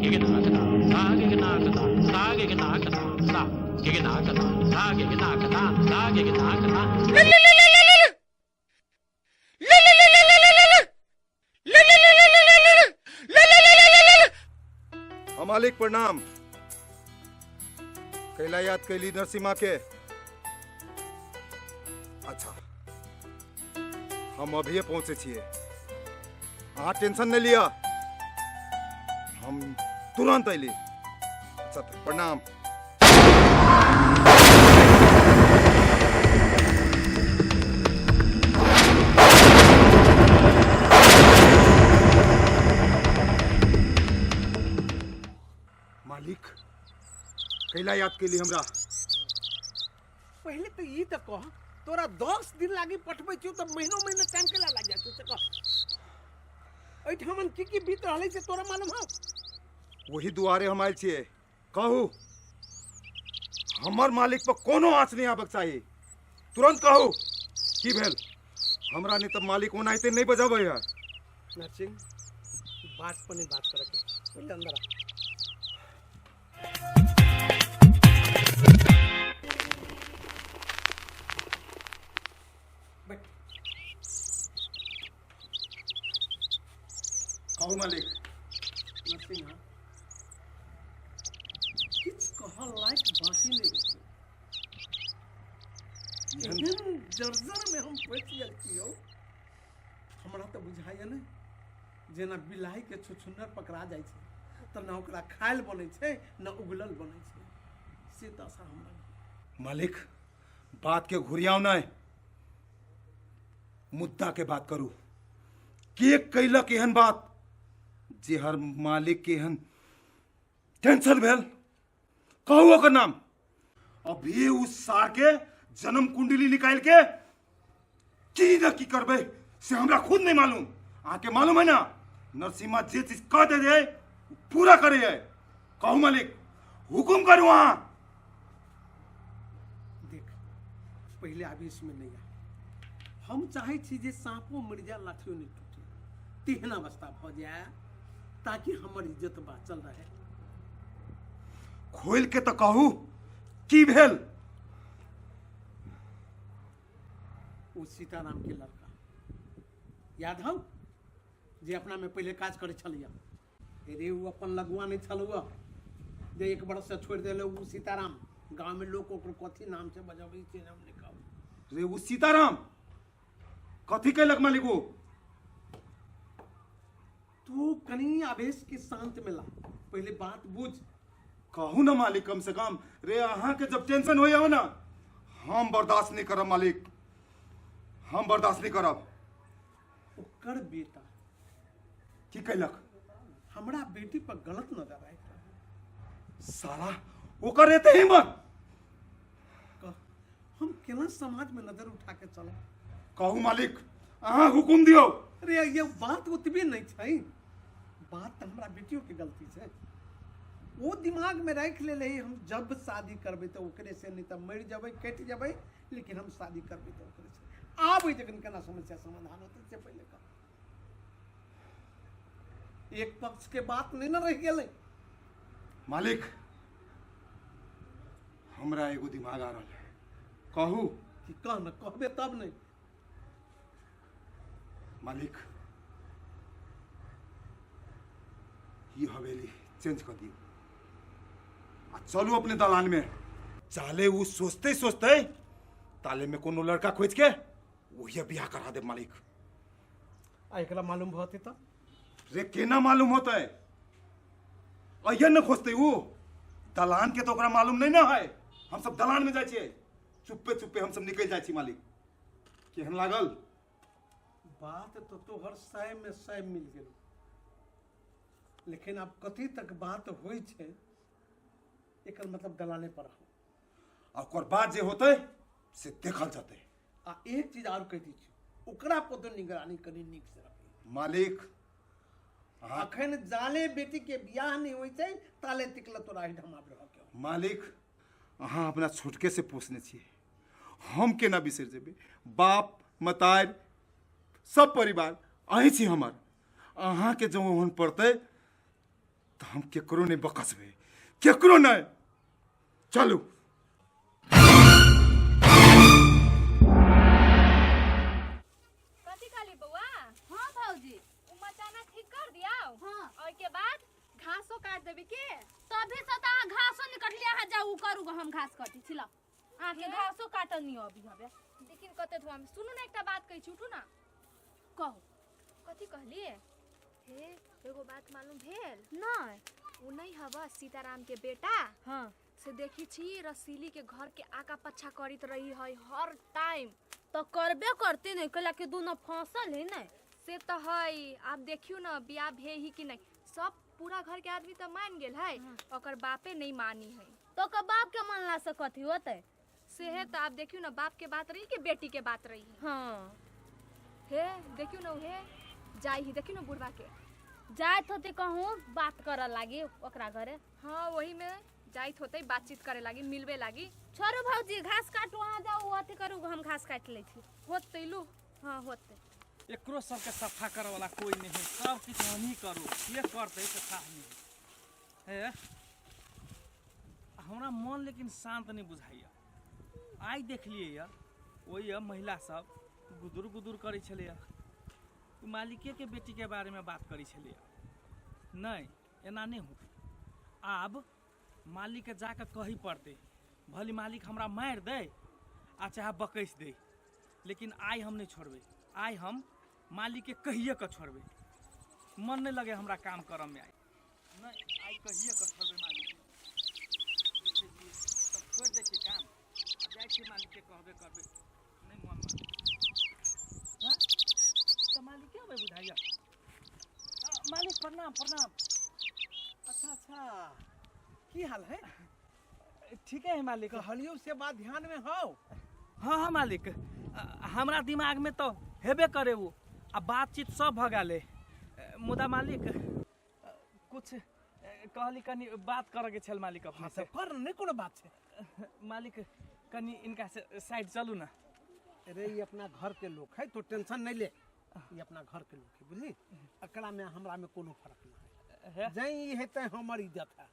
हाँ मालिक प्रणाम। कैला याद कैली नरसिम्हा के? अच्छा, हम अभिये पहुँचे छिए, अहाँ टेंशन नहीं लिया, हम तुरंत अयली। अच्छा तऽ प्रणाम। मालिक, कैला याद कैली हमरा? पहिले तऽ ई तऽ कह, तोरा 10 दिन लागी पठबै छियौ तऽ महीनो महीना टाइम केला लागि जाइ छौ, से कह। एहिठामन की की बीत रहलै से तोरा मालूम हौ? वही दुआरे हम आयल छियै। कहू, हमर मालिक पर कोनो आँच नहि आबक चाही। तुरंत कहू की भेल हमरा, नहीं तऽ मालिक ओनाहिते नहि बजबै है। नरसिंह, बात पर नहीं बात करे के, पहिले अंदर आ। बैठ। कहू मालिक। नरसिंह, किछु कहल लायक बाकी नहि छै। एहन जर्जर में हम फँसि गेल छी यौ। हमरा तऽ बुझाइए ने जेना बिलाइ के छुछुन्नर पकड़ा जाइ छै तऽ ने ओकरा खायल बनै छै ने उगलल बनै छै, से दशा हमरा। मालिक, बात के घुरियाओ नहीं, मुद्दा के बात करू। के कैलक एहन बात जे हर मालिक के एहन टेंशन भेल? कहू ओकर नाम। अभी उस सार के जन्म कुंडली निकाल के की न की करबै से हमरा खुद नहीं मालूम। अहाँके मालूम है ना, नरसिम्हा जे चीज कह दे दे पूरा करे है। कहू मालिक, हुकुम करू अहाँ। देख, पहिले आवेश में नहीं आ। हम चाहै छी जे साँपो मरि जाए, लाठियो नहीं टूटे, तेहन अवस्था भऽ जाए ताकि हमर इज्जत बाँचल रहे। खोल के तो कहू, की भेल? ओ सीताराम के लड़का याद हौ, जे अपना में पहिले काज करै छलियै? रे, ओ अपन लगुआ नहीं छलुआ जे एक बरस से छोड़ि देले। ओ सीताराम, गाँव में लोग ओकर कथी नाम से बजबै छै, हम नहीं कहब। रे, ओ सीताराम कथी कैलक मालिक ओ? तू कनी आवेश के शांत में ला, पहले बात बुझ। कहू ना मालिक, कम से कम। रे, अहाँ के जब टेंशन हो जाओ ना, हम बर्दाश्त नहीं करब मालिक, हम बर्दाश्त नहीं करब। ओकर बेटा। की कैलक? हमरा बेटी पर गलत नजर राखि रहल। साला, ओकर एते हिम्मत? कह, हम केना समाज में नजर उठा के चलब? कहू मालिक, अहाँ हुकुम दियौ। अरे, ये बात ओतबे नहीं छै। बात तऽ हमरा बेटियों के गलती छै। ओ दिमाग में राखि ले रही, हम जब शादी करबै तऽ ओकरे से, नहीं तऽ मरि जेबै, कटि जेबै, लेकिन हम शादी करबै तऽ ओकरे से। आब जखन केना समस्या समाधान होतै से पहिले कह। एक पक्ष के बात नहीं न रहि गेलै। मालिक, हमरा एगो दिमाग आ रहल है, कहू? कि कह न, कहबे तब नहीं। मालिक, ई हवेली चेंज कर दियौ आ चलू अपने दलान में। चाले उ सोचते सोचते ताले में कोनो लड़का खोज के वही बियाह करा दे मालिक। आ एकरा मालूम भते तऽ? रे, केना मालूम होते? अहिया न खोजते उ दलान के, तो ओकरा मालूम नहीं ना है। हम सब दलान में जाइ छियै, चुप्पे चुप्पे हम सब निकल जाइ छी। मालिक, केहन लागल? बात तो तोहर 100 में 100 मिल गेल, लेकिन आब कथी तक बात होइ छै? एकर मतलब दलाने पर रहो। आ ओकर बाद जे होते से देखल जेतै। आ एक चीज आर कहि दै छी, ओकरा पर तो निगरानी कनि नीक से रखी। मालिक, अहाँ अखन जाले बेटी के बियाह नहि होइ छै ताले तिकल तोरा एहिठाम आबि रहल के। मालिक, अहाँ अपना छोटके से पोसने छियै, हम केना बिसरि जेबै? बाप मतारि सब परिवार अहीं छी हमर। अहाँके जँ ओहन पड़तै तऽ तऽ हम केकरो नहि बकसबै, केकरो नहि। चलू। कथी कहली बौआ? हाँ भौजी। उ मचाना ठीक कर दियाओ। हाँ। और के बाद घासो काट देबी के? तभी से त अहाँ घासो नहीं कटली, अहाँ जाउ करू, हम घास कटी छी। ला अहाँ के हे? घासो काटनी अभी हबे। लेकिन कते धुआं में। सुनू ना, एकटा बात कहै छी, उठू ना। कहू। कथी कहलिए? हे, एगो बात मालूम भेल? नहीं। उ नहीं हवा सीताराम के बेटा? हाँ। से देखी छी रसीली के घर के आका पच्छा करित रही है हर टाइम। तो करबे करते नहीं, कहला कि दोनों फसल है नहीं। से तो है, आप देखियो ना बियाह भे ही कि नहीं। सब पूरा घर के आदमी तो मान गेल है, ओकर बापे नहीं मानी है। तो ओकर बाप के मानला से कथी होते? से है तो आप देखियो ना, बाप के बात रही कि बेटी के बात रही। हाँ। हे देखियो ना, हे जाई ही देखियो ना बुढ़वा के जाइत होते कहूँ बात करऽ लागी ओकरा घरे। हाँ, वही में जाइत होते बातचीत करे लागी, मिलबे लागी। छोड़ू भौजी, घास काटू, अहाँ जाउ अथी करू, हम घास काटि लै छी। होते लू। हाँ होते। एकरो सबके सफा करे वाला कोई नहीं है, सब किछु हम ही करू, के करतै से थाह नहीं है। हमरा मन लेकिन शांत नहीं बुझाइया। आइ देखलियै यऽ ओहि महिला सब गुदुर गुदुर करै छलैया, मालिके के बेटी के बारे में बात करै छलैया। नहीं, एना नहीं होतै। आब मालिक के जाके कही पड़तै, भले मालिक हमरा मारि दै आ चाहे बकैस दै, लेकिन आइ हम नहीं छोड़बै। आइ हम मालिक के कहिए के छोड़बै। मन नहीं लगे हमरा काम करऽ में आइ। नहीं, आइ कहिए के छोड़बै मालिक के। देखै छियै, तब छोड़ि दै छियै काम, आ जाइ छियै मालिक के कहबे करबै। नहीं मन मानै। हाँ? तऽ मालिके अबै बुझाइया। मालिक प्रणाम प्रणाम। अच्छा अच्छा, की हाल है? ठीके है मालिक। कहलियो से बात ध्यान में हौ? हाँ हाँ मालिक, हमरा दिमाग में तो हेबे करे वो, आ बातचीत सब भऽ गेलै। मुदा मालिक कुछ कहली कनी बात करऽ के छल मालिक अपने हाँ से। से कर, नहीं कोनो बात छै। मालिक कनी इनका से साइड चलू ना। अरे ये अपना घर के लोग है, तो टेंशन नहीं ले, ये अपना घर के लोग है, बुझली? एकरा में हमरा में कोनो फर्क नहीं है। जै ई हेतै हमर इज्जत है,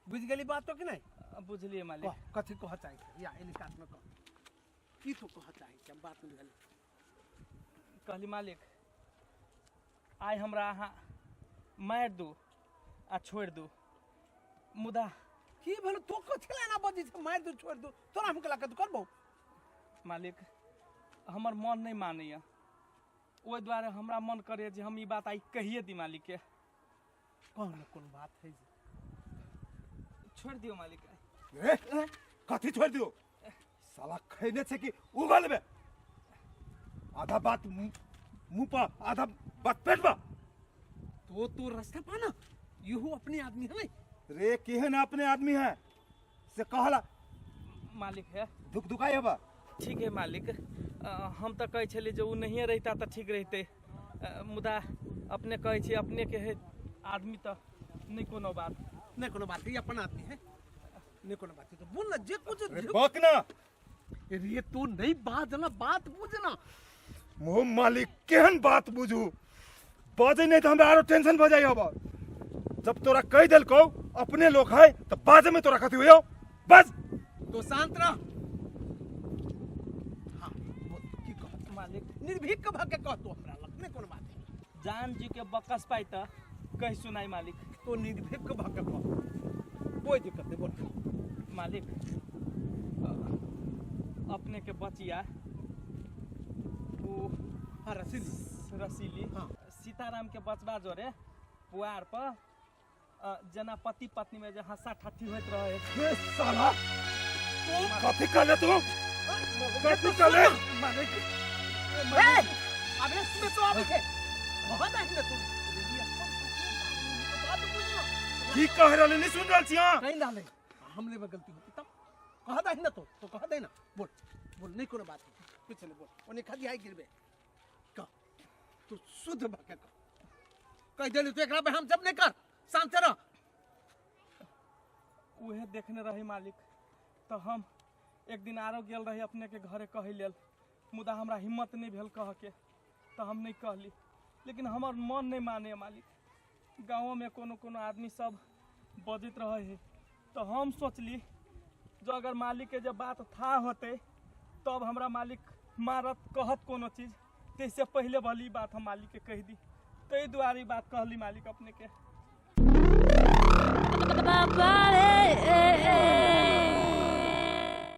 बुझ गेली बात तो कि नहीं? बुझलिए मालिक। कह, कथी कह चाहै छै? या एनी कात में कह, की तो कह चाहै छै? हम बात नहीं बुझलिए। कहली मालिक, आइ हमरा अहाँ मारि दू आ छोड़ि दू, मुदा की भेल? तो कथी ला एना बजै छै? मारि दू छोड़ि दू, तोरा हम केला कथी करबौ? मालिक हमर मन नहीं मानैया, ओहि दुआरे हमरा मन करैया जे हम ई बात आइ कहिए दी मालिक के। कह न, कोन बात है जे? छोड़ि दियौ मालिक। ए, कथी छोड़ि दियौ? साला खैने छै कि उगल में? आधा बात मुंह पर, आधा बात पेट पर। तो रास्ता पाना, इहो अपने आदमी है नहीं? रे केहन अपने आदमी है से कहला। मालिक है। धुक धुकाई हबा। ठीक है मालिक, हम तऽ कहै छलियै जे ओ नहिए रहिता तऽ ठीक रहितै, मुदा अपने कहै छियै अपने के है आदमी तऽ नहीं कोनो बात। नहीं कोनो बात, ये अपन आदमी है, नहीं कोनो बात। तो बोल ना जे कुछ। अरे बक ना। रे तू नहीं बाज ना, बात बुझ ना। मोह मालिक केहन बात बुझू? बाजै नहीं तो हमरा आरो टेंशन भ जाइ हबा। जब तोरा कहि देलकौ अपने लोग है तो बाजे में तोरा कथी होयो? बाज। तो शांत रह। हाँ बोल, की कह? मालिक निर्भीक भ के कह तू, हमरा लग नहीं कोनो बात है। जान जी के बकस पाई तऽ कहि सुनाई मालिक। तो निर्भीक भ के कह, कोई दिक्कत नहीं, बोल। मालिक अपने के बचिया वो हाँ रसीली, रसीली। हाँ। सीताराम के बचबा जोरे पुआर पर जेना पति पत्नी में जे हंसा ठट्ठी होइत रहे। ए साला कथी कहले तू? कथी कहले? मालिक ए, अबे इसमें तो आबै छै, बहुत आहि ने तू। बात बुझ ना। की कह रहल नहीं सुन रहल छी अहाँ? नहीं डाले, हमरे में गलती होती तब कह दे ना, तो कह दे ना, बोल बोल, नहीं कोनो बात है, कुछ नहीं बोल, ओने खदी आई गिरबे कह, तू शुद्ध भके कह, कह देली तू एकरा पे हम जब नहीं कर, शांत रह। उहे देखने रही मालिक, तो हम एक दिन आरो गेल रही अपने के घरे कहै लेल, मुदा हमरा हिम्मत नहीं भेल कह के, तो हम नहीं कहली, लेकिन हमर मन नहीं माने मालिक। गाँवोमे कोनो कोनो आदमी सब बजैत रहै है। तऽ हम सोचली जो अगर मालिकके जब बात था होतै तब हमरा मालिक मारत कहत कोनो चीज, ताहिसँ पहिले भली ई बात हम मालिकके कहि दी, ताहि दुआरे ई बात कहली मालिक अपनेके।